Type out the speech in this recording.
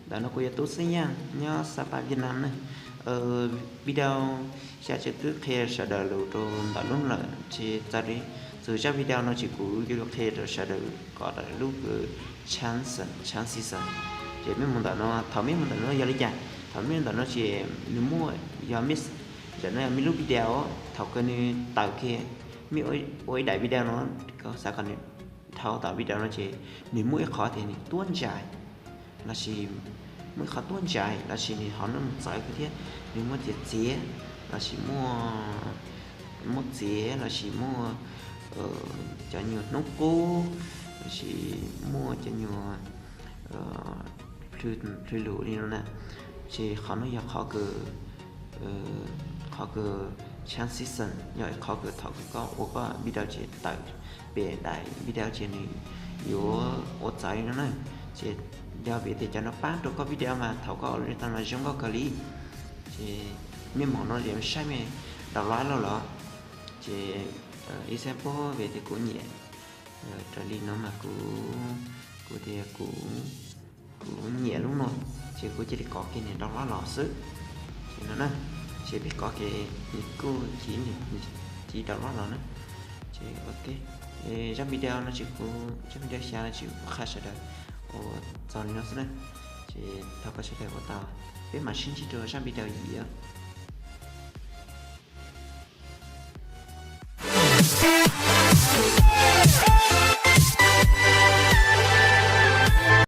Ntawm no kuv yog Tub Xeeb Yaj nyob Sapa Vietnam na. Video xya ces twb qhia sawv daws lus rau ntawm lub lawm ces txog li txog zaj video no ces kuv yuav qhia rau sawv daws kom tawm lub transition, transition. Ces mej mus ntawm no, thaum mej mus ntawm no yog li cas? Thaum mej mus ntawm no ces nws muaj, yog mej, ntawm no yog mej lub video, thaum kawg nws tawm kiag, mej ua ib daim video no, koj xav kom nws dhau tom video no ces nws muaj ib qho tias nws tuab ntsais lossis muaj ib qho tuab ntsais lossis nws ho nws mus txawv kawg thiab, nws muaj tias txiav lossis muaj, muaj txiav lossis muaj cov nyuag hnub qub lossis muaj cov nyuag plhws lus li no na. Ces qhov no yog qhov kawg, qhov kawg transition, yog ib qhov kawg thaum kawg koj ua koj video ces tawm pem daim video ces nws yuav ua txawv li no na. Ces yog vim tias cov no pab rau koj video mas thaum koj ua li no mas zoo nkauj kawg li. Ces mej mus no ces saib mej download lawm los? Ces ib xav paub vim tias kuv nyiam, raws li no mas kuv, kuv tias kuv, kuv nyiam lub no, ces kuv cia li kov kiag nias download los xwb. Ces no na, ces peb kov kiag nws kuj tiv, tiv download los na. Ces ok, zaj video no ces kuv, zaj video xya no ces kuv qha sawv daws ua txog li no xwb na. Ces thov kom sawv daws ua tau, peb mam sib ntsib rau zaj video yim os.